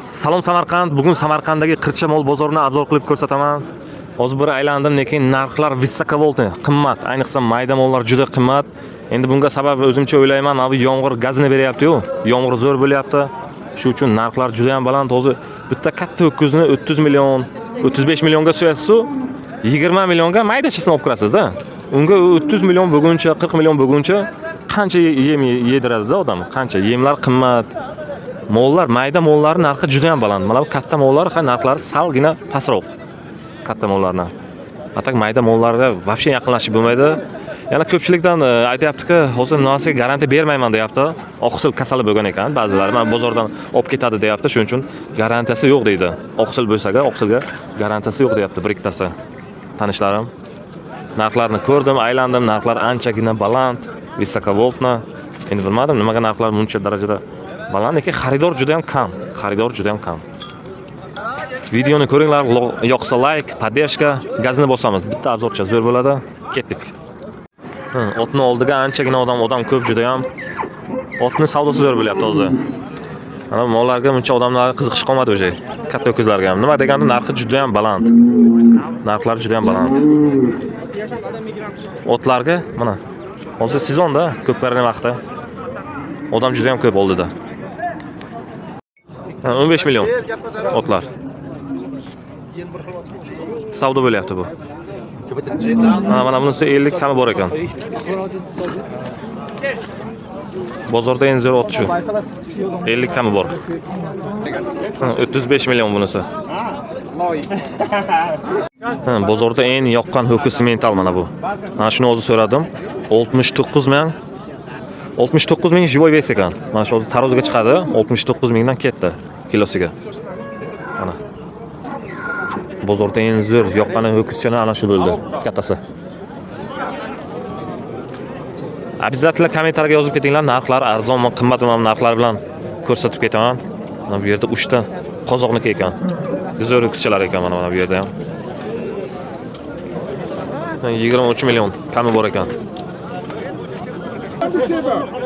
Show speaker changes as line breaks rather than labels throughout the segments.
Salom Samarqand. Bugun Samarqanddagi Qircha mol bozorini obzor qilib ko'rsataman. Hozir bir aylandim, lekin narxlar высоковольтный, qimmat. Ayniqsa mayda mollar juda qimmat. Endi bunga sabab o'zimcha o'ylayman, mana bu yomg'ir gazini beryapti-yu. Yomg'ir zo'r bo'lyapti. Shu uchun narxlar juda ham baland. Hozir bitta katta ho'kizni 30 million, 35 millionga so'yasiz-u, 20 millionga maydachasini olib kirasiz-da. Unga 30 million bo'lguncha, 40 million bo'lguncha qancha yem yediradi-da odam? Qancha yemlar qimmat. Mollar, mayda mollar narxi juda ham baland. Mana bu katta mollar ha narxlari salgina pastroq. Katta mollarni. А так mayda mollarga вообще yaqinlashib bo'lmaydi. Yana ko'pchilikdan aytyaptiki, hozir narsaga garantiya bermayman deyapti. Oqsil kasali bo'lgan ekan ba'zilari. Mana bozordan olib ketadi deyapti. Shuning uchun garantiyasi yo'q deydi. Oqsil bo'lsa-ga, oqsilga garantiyasi yo'q deyapti bir ikkitasi. Tanishlarim. Narxlarni ko'rdim, aylandim, narxlar anchagina baland, высоковольтно. Endi bilmadim, nimaga narxlar buncha darajada baland, lekin xaridor juda ham kam. Xaridor juda ham kam. Videoni ko'ringlar, yoqsa like, поддержка, gazini bosamiz. Bitta обзор cha zo'r bo'ladi. Ketdik. Ha, otni oldiga anchagina odam ko'p juda ham. Otni savdosi zo'r bo'lyapti hozir. Mana mollarga buncha odamlar qiziqish qolmadi уже. Katta ho'kizlarga ham. Nima deganda narxi juda ham baland. Narxlari juda ham baland. Otlarga mana hozir sezonda ko'pkarining vaqti. Odam juda ham ko'p oldida. Ha, 15 million otlar. Savdo bo'lyapti bu. Ha, mana bunisi 50 kami bor ekan. Bozorda eng zo'r ot shu. 50 kami bor. Ha, 35 million bunisi. Ha, bozorda eng yoqqan ho'kiz simental mana bu. Mana shuni hozir so'radim. 69 ming 69 ming живой вес ekan. Mana shu hozir taroziga chiqadi. 69 mingdan ketdi kilosiga. Mana. Bozorda eng zo'r yoqqani ho'kizchani ana shu bo'ldi, kattasi. Обязательно kommentariyga yozib ketinglar, narxlar arzonmi, qimmatmi, narxlar bilan ko'rsatib ketaman. Mana bu yerda 3 ta qozoqniki ekan. Zo'r ho'kizchalar ekan mana bu yerda ham. 23 million kami bor ekan.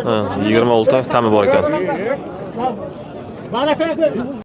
Ha, 26 kami bor ekan.